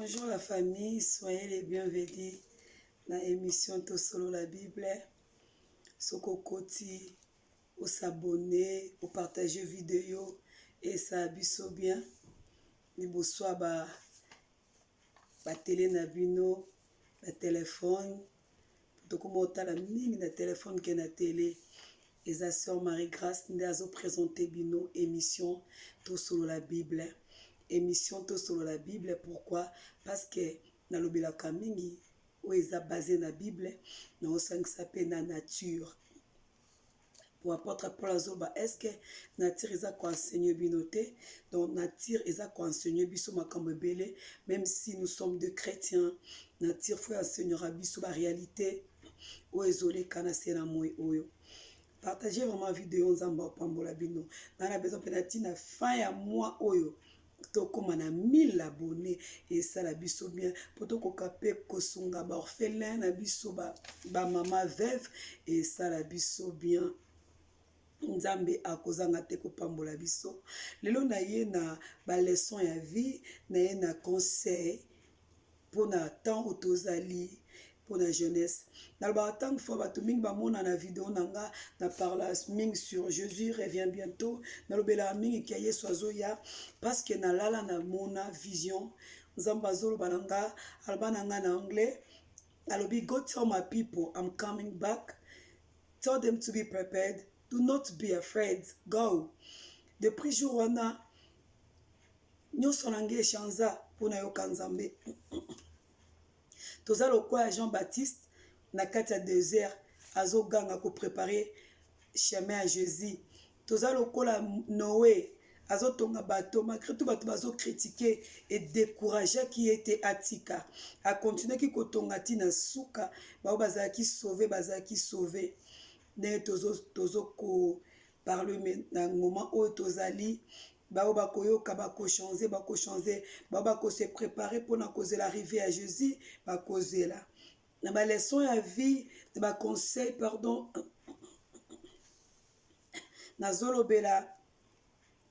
Bonjour la famille, soyez les bienvenus na émission Tosolo la Bible. Soki okoti, os'abonner, opartager vidéo esala biso bien. Liboso ya ba batele na bino, ba telefone, tokoma otala mingi na telefone ke na tele. Eza sœur Marie Grace nde azoprésente bino émission Tosolo la Bible. Émission Tosolo la Bible, pourquoi? Parce que nalobelaka mingi oyo eza basé na Bible, naosangisa mpe na nature. Po apôtre Paul azoba, est-ce que nature eza koenseigner bino te? Donc nature eza koenseigner biso makambo ebele, même si nous sommes des chrétiens, nature faut enseignera biso ba réalité oyo ezoleka na se na moi oyo. Partagez vraiment vidéo, Nzambe apambola bino. Na besoin mpe na ntina fin ya mois oyo tokóma na 1000 abonnés, esala biso bien mpo tokoka mpe kosunga baorphelin na biso, bamama veuve, esala biso bien. Nzambe akozanga te kopambola biso. Lelo na ye na baleçon ya vie, na ye na conseil mpona temps oyo tozali, mpona jeunesse. Nalobaka ntango fois bato mingi bamona na video na nga, na parle mingi sur Jésus revient bientôt. Nalobelaka mingi ke Yesu azoya, parce que nalala, namona vision. Nzambe azoloba na nga, aloba na nga na anglais, alobi: "Go tell my people I'm coming back. Tell them to be prepared. Do not be afraid. Go." Depuis jour wana, nyonso na ngai echanger mpona yoka Nzambe. Toza lokola ya Jean Baptiste na kati ya désert, azoganga kopréparer chemin ya Jésus. Toza lokola Noé, azotonga bato. Malgré tout bato bazocritiquer, edécourageaki ye te, atika, akontinuaki kotonga ntina suka. Bao bazalaki sauvé, bazalaki sauvé. Ndenge tozokoparler na moment oyo tozali, bao bakoyoka, bakochanger, bakochanger. Bao bakose préparer mpona kozela arrivée ya Jésus, bakozela. Na baleçon ya vie, na baconseil, pardon, nazolobela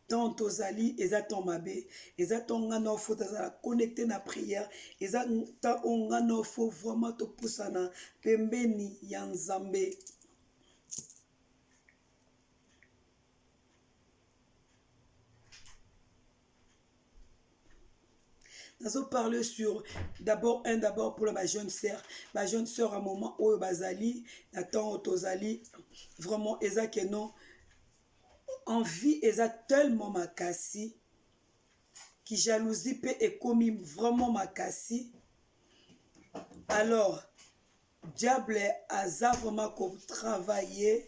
temps tozali eza temps mabe, eza temps nga na faut tozala connecté na prière, eza temps oyo nga na faut vraiment topusana pembeni ya Nzambe. Nazoparle sur d'abord un, d'abord pour la jeune sœur, ba jeune sœur à moment oyo bazali na temps oyo tozali, vraiment eza ke non, envie eza tellement makasi, ki jalousie mpe ekomi vraiment makasi. Alors diable aza vraiment kotravailler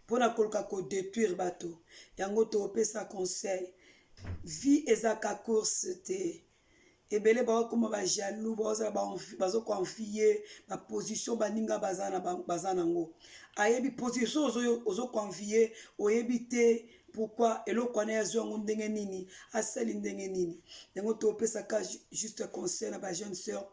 mpona koluka kodétruire bato. Yango topesa conseil: vie ezaka course te. Ebele bakokoma bajaloux, bazala bazokoenvier baposition baninga baza nango. Ayebi position ozokoenvier, oyebi te pourquoi eloko wana yazwi yango, ndenge nini asali, ndenge nini. Yango topesaka juste conseil na bajeune sœur.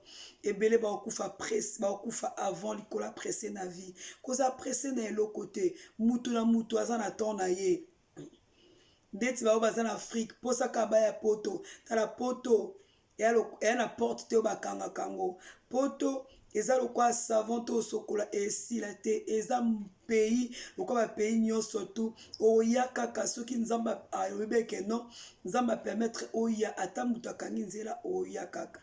Ebele bakokufa presse, bakokufa avant likolo ya presse na vie. Kozala presse na eloko te. Mutu na mutu aza na temps na ye. Ndeti bao baza na Afrique, mposaka baya Poto. Tala, Poto eya na porte te oyo bakangaka yango. Poto eza lokola savon to osokola, esila te. Eza pays lokola bapays nyonso tu. Oya kaka soki Nzambe ayebi eke non, Nzambe apermettre oya. Ata moto akangi nzela, oya kaka,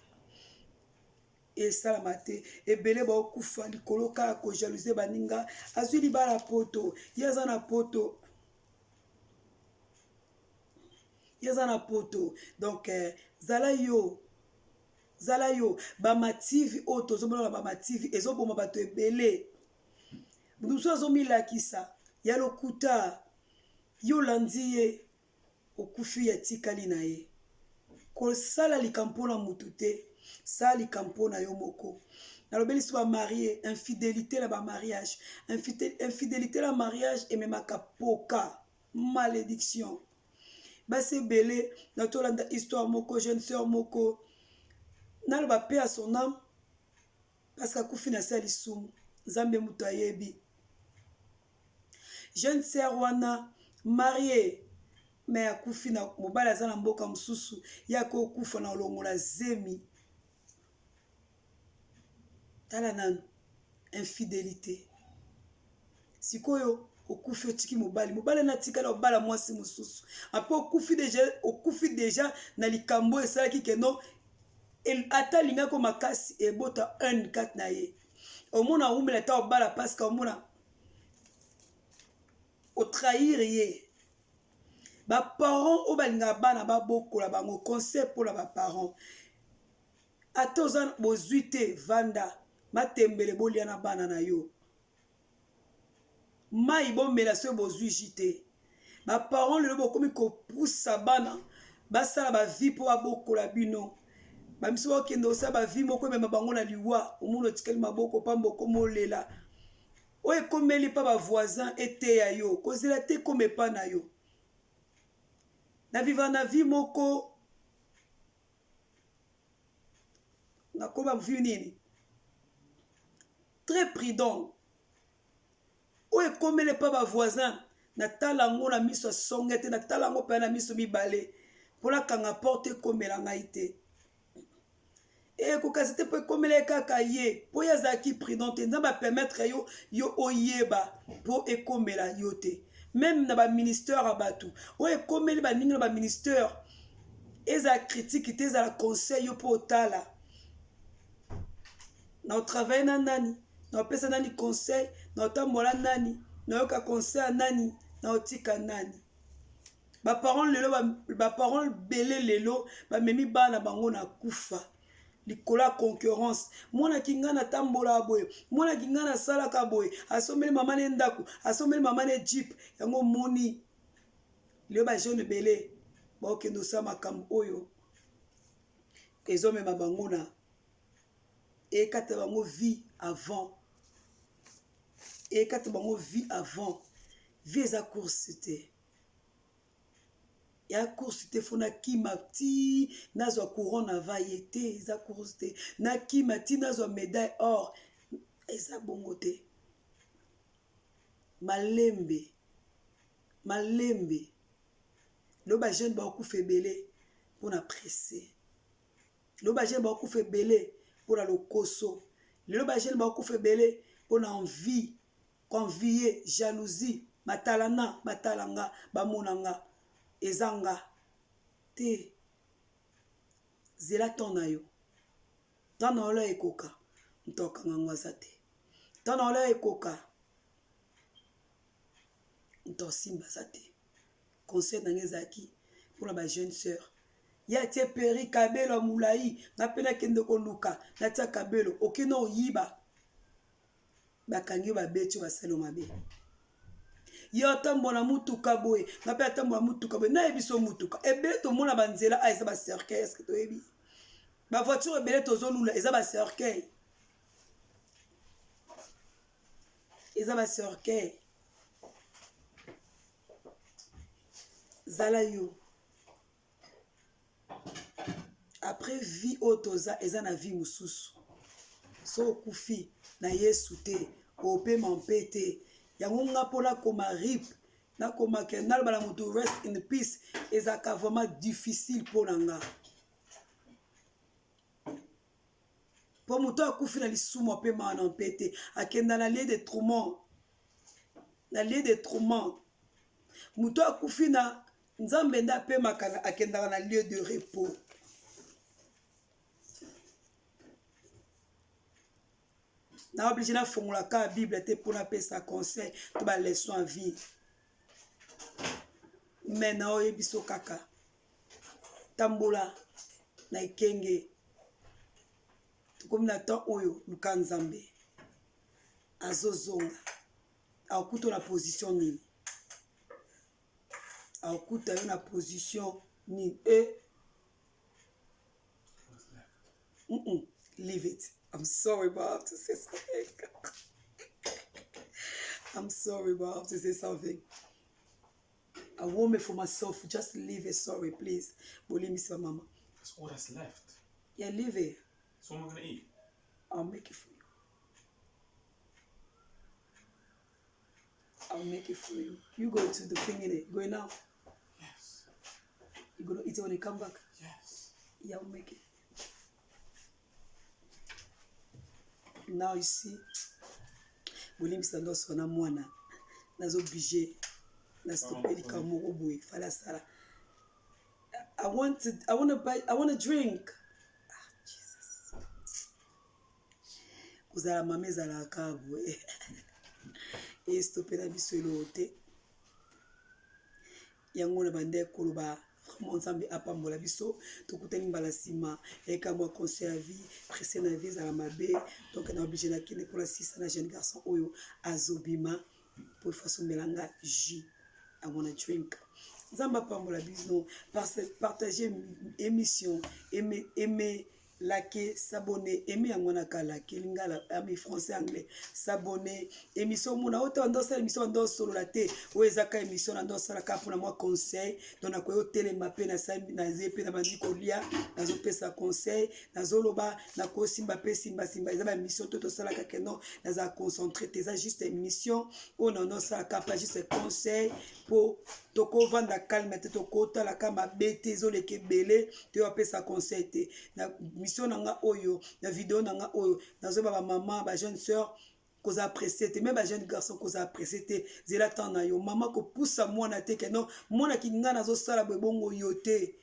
esalama te. Ebele baokufa likolo kaka kojalouser baninga azwi libala Poto, ye aza na Poto, ye aza na Poto. Donc zala yo, zala yo. Bamativi oyo tozomona na bamativi ezoboma bato ebele. Moto mosusu azomilakisa ya lokuta, yo olandi ye, okufi, atikali na ye. Kosala likambo mpona motu te, sala likambo mpona yo moko. Nalobeli so bamariés, infidélité na bamariage. Infidélité na mariage ememaka poka malédiction. Basi ebele na tolanda histoire moko, jeune sœur moko, naloba paix à son âme, parce que akufi na se ya lisumu, Nzambe moto ayebi. Jeune sœur wana marié. Me akufi na mobali aza na mboka mosusu, ye akokufa na olongola zemi. Tala nanu infidelite. Sikoyo okufi otiki mobali, mobali na atikala obala mwasi mosusu. Apres okufi deja, okufi deja na likambo esalaki ke non, ata alingaki makasi ebota un kati na ye. Omona awumela ata obala parce que omona otrahir ye. Ba parents oyo balingaka bana babokola bango, conseil mpona ba parents, ata oza bozwi te, vanda matembele bolia na bana na yo, mai bomela soki bozwi ji te. Ba parents lelo bokomi kopusa bana basala ba vie mpo babokola bino. Bamiso bakende kosala ba vie moko emema bango na liwa, omona otikali maboko pamba, okoma olela. Oyo ekomeli pa ba voisin eteya yo, kozela te ekoma epa na yo. Na viva na vie moko nakoba vie nini très prudent. Oyo ekomeli epa ba voisin, natala yango na miso ya songe te, natala yango mpenza na miso mibale mpo nakanga porte ekomela ngai te. Ekokasi te mpo ekomela ye kaka ye, mpo ye azalaki prudent te. Nzambe apermettre yo, yo oyeba mpo ekomela yo te. Meme na baministère ya bato, oyo ekomeli baningi na baministère, ezala critique te, ezala conseil yo mpo otala na otravaille na nani, na opesa nani conseil, na otambola nani, na oyoka conseil ya nani, na otika nani. Baparent lelo, baparent bele lelo bamemi bana bango na kufa likolo ya concurrence. Mwana kinga natambolaka boye, mwana kinga nasalaka boye, asombeli mama ne ndako, asombeli mama ne jeep. Yango omoni lelo bajeune ebele baokende osala makambo oyo ezomema bango na ekata bango vie avant, ekata bango vie avant. Vie eza course te, ya course te. Fo nakima ti nazwa couronne avant ye te, eza course te. Nakima ti nazwa médaille or, eza bongo te. Malembe malembe. Lelo bajeune bakokufa ebele mpona presse, lelo bajeune bakokufa ebele mpona lokoso, lelo bajeune bakokufa ebele mpona envie, envie, jalousie, batalana batala nga, bamona nga, eza nga te. Zela temps na yo, temps na yo la ekoka, moto akanga ngo aza te. Temps na yo la ekoka, moto asimba aza te. Conseil na nga ezalaki mpona ba jeune sœur, ye atie peri kabelo ya molai, nga mpe nakende koluka natia kabelo, okende oyiba, bakangi yo, babeti yo, basali yo mabe. Ye atambola mutuka boye, nga mpe atambola mutuka boye, nayebi so mutuka ebele tomona banzela a eza bacercueil. Eske toyebi bavoiture ebele tozolula eza bacercueil, eza bacercueil. Zala yo après vie oyo toza, eza na vie mosusu. So okufi na Yesu te, opema mpe te. Yango nga mpo nakoma rip, nakoma ke naloba na moto rest in peace, ezalaka vraiment difficile mpo na nga, mpo moto akufi na lisumu apemaka na mpe te, akenda na lieu de tourment, na lieu de tourment. Moto akufi na Nzambe nde apemaka, akendaka na lieu de repos. Na oblige nafongola kaka Bible te mpo napesa conseil to baleçon ya vie, me naoyebi so kaka tambola na ekenge. Tokomi na temps oyo luka Nzambe azozonga, akuta na position nini, akuta yo na position nini. E Leave it. I'm sorry, but I have to say something. I'm sorry, but I have to say something. I want it for myself. Just leave it. Sorry, please. Bolimbisa mama. That's all that's left. Yeah, leave it. So what am I gonna eat? I'll make it for you. I'll make it for you. You go to the thing in it. Going now? Yes. You gonna eat it when you come back? Yes. Yeah, we'll make it. Now you see, bolimbisa nyonso na mwana nazo oblige na stope likambo moko boye fala asala. I want to buy, I want to drink. Ah, Jesus. Kozala mama ezalaka boye, estope na biso eloko te. Yango na bande koloba, vraiment Nzambe apambola biso. Tokutani mbala nsima. Eka mwa conseil ya vie, presse na vie ezala mabe. Donc na oblige nakende mpona sisa na jeune garçon oyo azobima po ifo asombela nga jus. I wanna drink. Nzambe apambola bino. Partager émission, aimer, aimer, like, s'abonner. Aimer yango wana ka like, lingala ami, français, anglais, s'abonner. Émission omona oyo te, ndosala émission, ndosolola te. Oyo eza ka émission na ndosala kaka mpona mwa conseil. Donc nakoki otelema mpe naze mpe na bandi kolia, nazopesa conseil, nazoloba, nakosimba mpe simbasimba. Eza baémission to tosalaka ke non, nazala concentré te. Eza juste émission oyo na ndosalaka mpa juste conseil, mpo tokovanda calme te, tokotalaka mabe te, ezoleka ebele te, oyo apesa conseil te. Na mission na nga oyo, na video na nga oyo, nazoyeba bamama, bajeune sœur kozala pressé te, même bajeune garçon kozala pressé te. Zela temps na yo. Mama kopusa mwana te ke non, mwana ki nga nazosala boye, bongo yo te.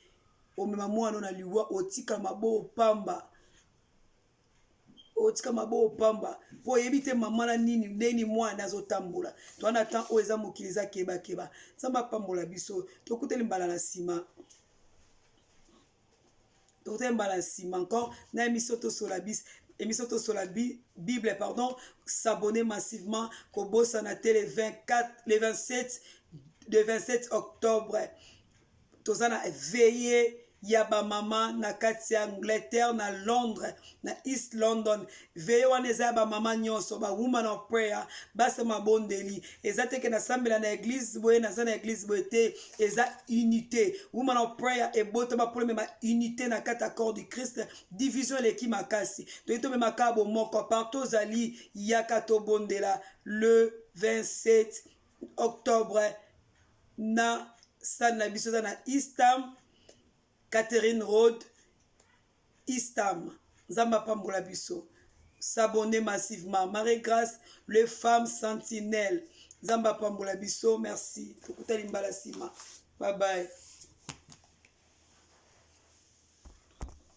Omema mwana na liwa, otika maboko pamba, otika maboko pamba, mpo oyebi te mama na nini, ndeni mwana azotambola. To wana temps oyo eza mokili eza kebakeba. Nzambe apambola biso. Tokuteli mbala na nsima, tokuteli mbala nsima encore na émission Tosola bis, émission Tosola Bible, pardon. S'abonner massivement. Kobosana te, le 24, le 27, le 27 octobre, toza na veillée ya bamama na kati ya Angleterre, na Londres, na East London. Veillée wana eza ya bamama nyonso, ba woman of prayer, basa mabondeli. Eza te ke nasambela na église boye, naza na église boye te. Eza unité. Woman of prayer ebotama mpona mema unité na kati ya corps du Christ. Division eleki makasi, toyi tomemaka bomoko. Partout ozali, yaka tobondela le 27 octobre na salle na biso. Eza na Eastham, Catherine Road, Eastham. Nzambe apambola biso. S'abonner massivement. Marie Grâce, le femme sentinelle. Nzambe apambola biso. Merci, tokutani mbala nsima. Bye bye.